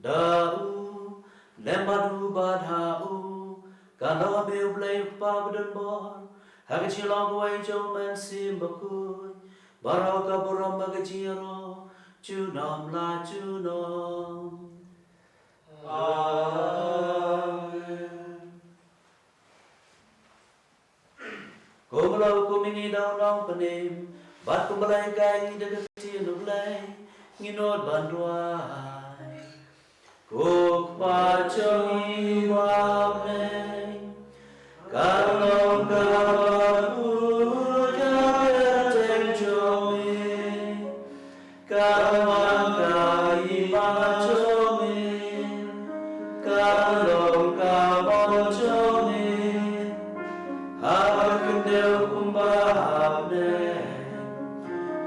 Da u, lem bad u, bad ha u, ka long me u Blei u Kpa badonbor, ha ka jinglong kawei jong u Mynsiem Bakhuid, baroh ka burom bad ka jingïaroh junom la junom. Amen. Kumba la hukum ïa ngi da u Nongpynim, bad kumba la hikai ïa ngi da ka ktien u Blei, ngin nud ban duwai. Ko Kpa jong ngi uba ha bneng, ka long kaba kyrkhu ïa ka kyrteng jong me. Ka wan ka hima jong me, ka long ka mon jong me, ha ka khyndew kumba ha bneng.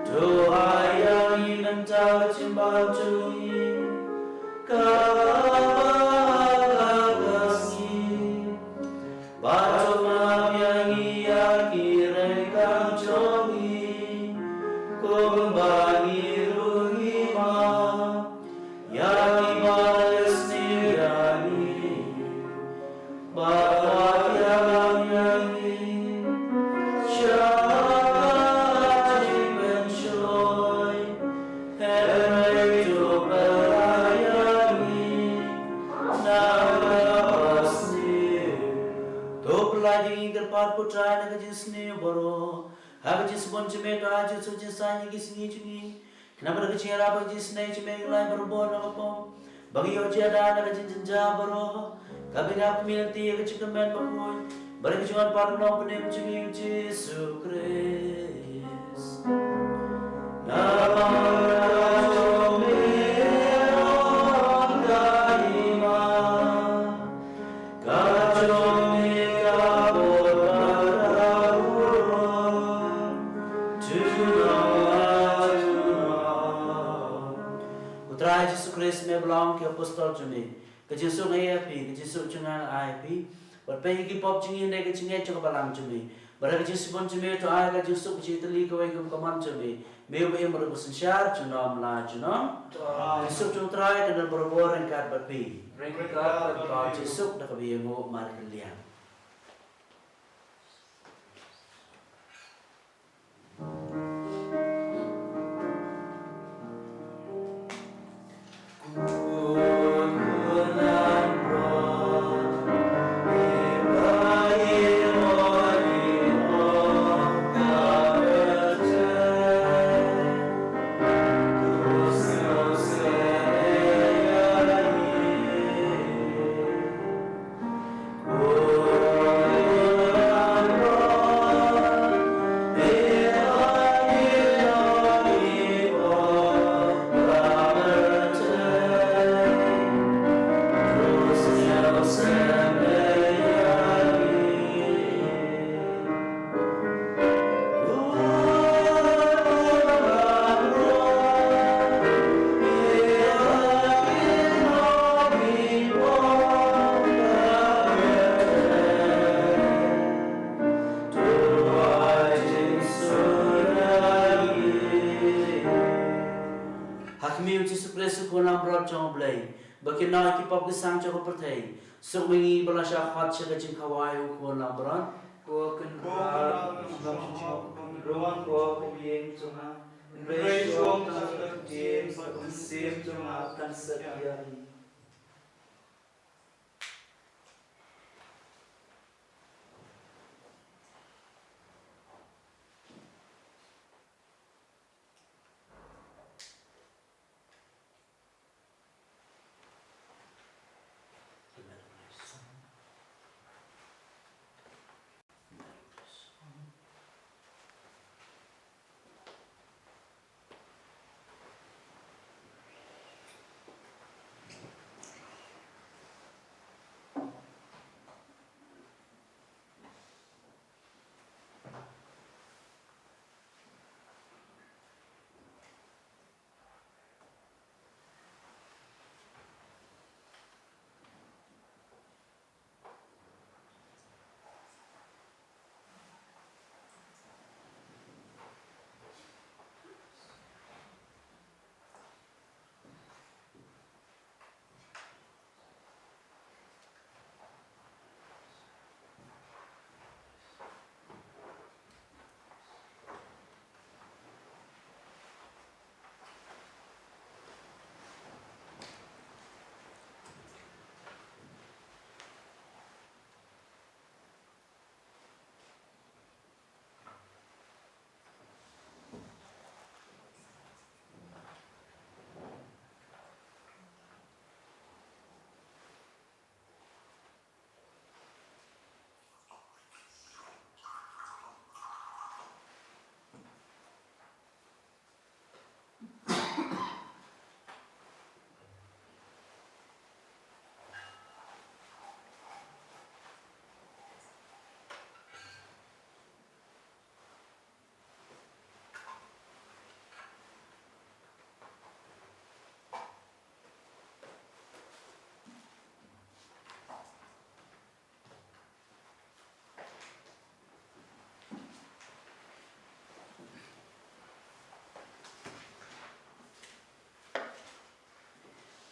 To ai ïa ngi mynta ka jingbam jong ngi, kaba ha ka sngi. Bad to map ïa ngi ïa ki ryngkang jong ngi, kumba ngi ruh ngi map ïa kiba la sniew ïa ngi. Bad wat ïalam ïa ngi sha ka jingpynshoi, hynrei to pynlait ïa ngi na kaba sniew. To pynlait ïa ngi, kyrpad ko Trai, na ka jingsniew baroh, ha ka jingsbun jong me, to ai jingsuk jingsaiñ ïa ki sngi jong ngi, khnang ba da ka jingïarap bad ka jingisynei jong me ngin lait barabor na ka pop, ba ngin ïoh jia da na ka jingjynjar baroh, kaba ngin ap khmih lynti ïa ka jingkyrmen bakhuid bad ka jingwan pat u Nongpynim jong ngi u Jisu Khrist. Namar ka jong me ka long ka hima, ka jong me ka bor bad ka burom, junom la junom. Ko Trai Jisu Khrist, me ba la ong ïa ki apostol jong me, ka jingsuk nga ai ïa phi, ka jingsuk jong nga nga ai ïa phi. Wat peit ïa ki pop jong ngi hynrei ka jingngeit jong ka balang jong me. Bad ha ka jingsbun jong me to ai ka jingsuk ka jingtylli kawei kum ka mon jong me. Me uba im bad uba synshar junom la junom. Ka jingsuk jong u Trai kan don barabor ryngkat bad phi. Ryngkat bad Jisu da kaba ïanguh markylliang. Ha khmih u Jisu Khrist u Khun langbrot jong U Blei, ba kin noh ïa ki pop ki sam jong ka pyrthei, suk ma ngi ba la shah khot sha ka jingkhawai u Khun langbrot. Ko Kynrad, ym shym hok, ym rung ko ka ïing jong nga, hynrei shu ong tang ka ktien bad ka mynsiem jong nga kan set ïa ngi.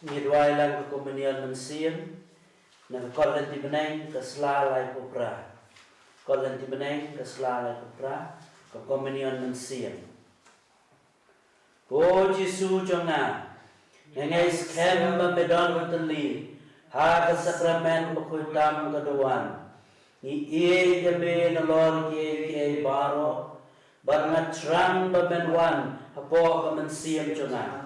Ngi duwai lang ka Komunion Mynsiem na ka kot lynti bneng ka sla laiphew phra. Kot lynti bneng ka sla laiphew phra, ka Komunion Mynsiem. Ko Jisu jong nga, nga ngeit skhem ba me don btylli ha ka sakramen bakhuid tam ka duwan. Ngi ïeit ïa me nalor kiei kiei baroh, bad nga thrang ba men wan hapoh ka mynsiem jong nga.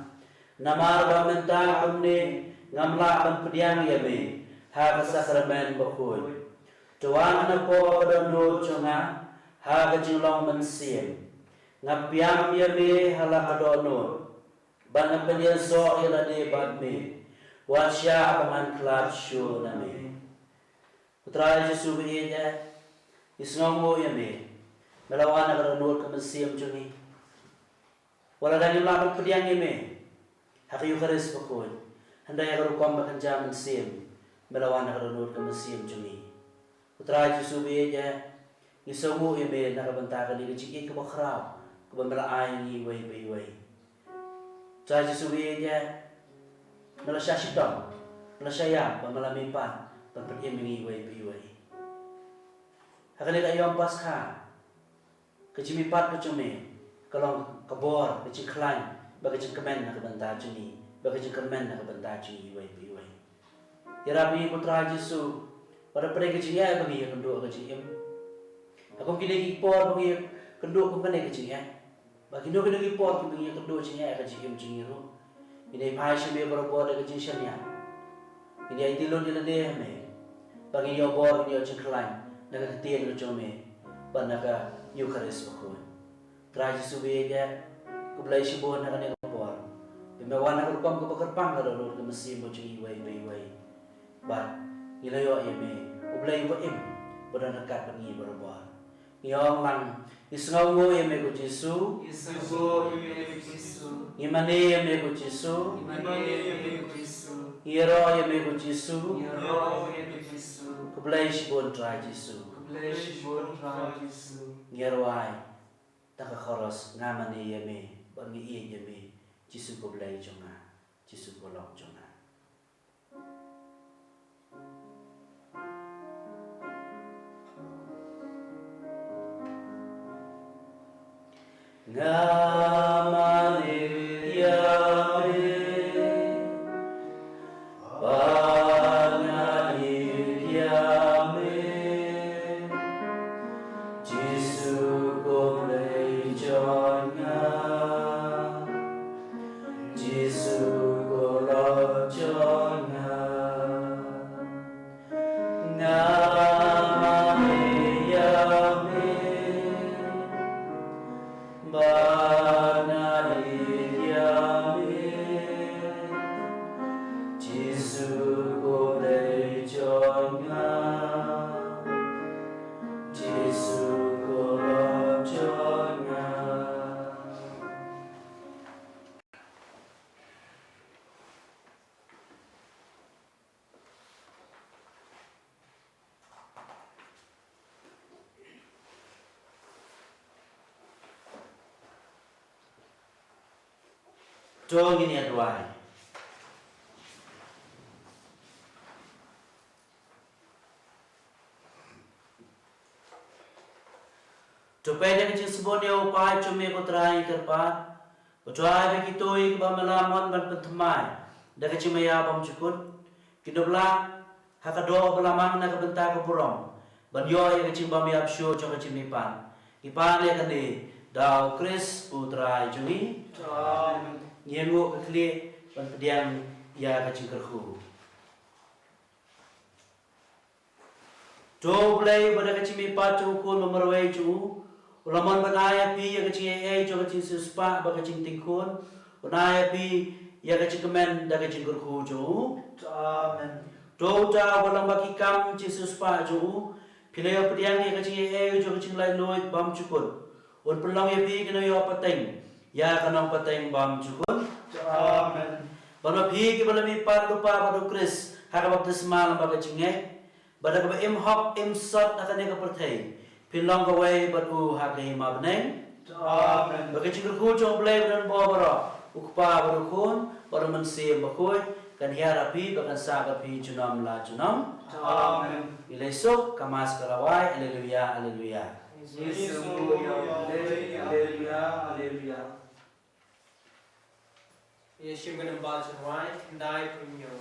Namar ba mynta kumne ngam lah ban pdiang ïa me ha ka sakramen bakhuid. To wan hapoh ka dohnud jong nga ha ka jinglong mynsiem. Nga pdiang ïa me ha la ka dohnud, bad nga pynïasoh ïa lade bad me. Wat shah ba ngan khlad shuh na me. U Trai Jisu ba ïeit eh, ngi sngewnguh ïa me. Me la wan ha ka dohnud ka mynsiem jong ngi. Wat la dang ngim lah ban pdiang ïa me ha ka Eukharist bakhuid, hynrei ha ka rukom ba kynja mynsiem, me la wan ha ka dohnud ka mynsiem jong ngi. U Trai Jisu ba ïeit eh, ngi sngewnguh ïa me na ka bynta kane ka jingïeit kaba khraw kaba me la ai ïa ngi iwei pa iwei. U Trai Jisu ba ïeit eh, me la shah shitom Lashai ïa ba me la mihpat ban pynim ïa ngi iwei pa iwei. Ha kane ka aïom Paskha, ka jingmihpat ka jong me ka long ka bor, ka jingkhlaiñ bad ka jingkmen na ka bynta jong ngi, bad ka jingkyrmen na ka bynta jong ngi iwei pa iwei. Ïarap ïa ngi ko Trai Jisu, ba da pdeng ka jingeh ba ngi ïakynduh ka jingim. Ha kum kine ki por ba ngi ïakynduh kum kane ka jingeh, bad kino kino ki por kiba ngi ïakynduh jingeh ha ka jingim jong ngi ruh, ngin ïa phai sha me barabor da ka jingshaniah. Ngin ïa aiti lut ïa lade ha me, bad ngin ïoh bor, ngin ïoh jingkhlaiñ na ka ktien ka jong me bad na ka Eukharist bakhuid. Trai Jisu ba ïeit, khublei shibun ha kane ka por ba me wan ha ka rukom kaba kyrpang, ka dohnud ka mynsiem ka jong ngi iwei pa iwei. Bad ngi la ïoh ïa me, U Blei uba im, ba don ryngkat bad ngi barabor. Ngi ong lang, ngi sngewnguh ïa me ko Jisu. Ngi sngewnguh ïa me ko Jisu. Ngi mane ïa me ko Jisu. Ngi mane ïa me ko Jisu. Ngi ïaroh ïa me ko Jisu. Ngi ïaroh ïa me ko Jisu. Khublei shibun Trai Jisu. Khublei shibun Trai Jisu. Ngi ïa rwai na ka chorus, nga mane ïa me, bad ngi ïeit ïa me, Jisu ko Blei jong nga, Jisu ko Lok jong nga. Nga mane ïa me, bad nga ïeit ïa me, Jisu ko Blei jong nga, Jisu ko Lok jong nga. Nga mane ïa me, bad nga ïeit ïa me, Jisu ko Blei jong nga, Jisu ko Lok jong nga. To ngin ïa duwai. To peit ïa ka jingsbun ïa u paid jong me ko Trai, ngi kyrpad ba to ai ba kito kiba me la mon ban pynthymmai da ka jingmaïa bymjukut, kin ïoh lah ha ka doh ba la mang na ka bynta ka burom, ban ïoh ïa ka jingbym ïap shuh jong ka jingmihpat. Ngi pan ïa kane da u Khrist u Trai jong ngi. Amen. Ngi ïa nguh ka khlieh ban pdiang ïa ka jingkyrkhu. To U Blei, ba da ka jingmihpat jong u Khun ba marwei jong u, u la mon ban ai ïa phi ïa ka jingaiei jong ka jingsiewspah bad ka jingtingkhun, un ai ïa phi ïa ka jingkmen da ka jingkyrkhu jong u. Amen. To uta uba lyngba ki kam jingsiewspah jong u phi la ïoh pdiang ïa ka jingaiei jong ka jinglaitluid bymjukut, un pynlong ïa phi ki nongïoh pateng ïa ka nongpateng bymjukut. Amen. Bad ma phi kiba la mihpat da u Kpa bad da u Khrist ha ka baptisma lyngba ka jingngeit, bad da kaba im hok im sot ha kane ka pyrthei, phin long kawei bad u ha ka hima bneng. Amen. Ba ka jingkyrkhu jong U Blei ba don bor baroh, U Kpa bad U Khun bad U Mynsiem Bakhuid, kan hiar ha phi bad kan sah bad phi junom la junom. Amen. Ngi leit suk, ka Mass ka la wai. Alleluia, alleluia. Jisu ïa U Blei, alleluia, alleluia. Ïa shim ka nambal jingwai, khyndai phew hynñiew,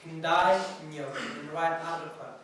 khyndai phew hynñiew, ngan wai ar dkhot.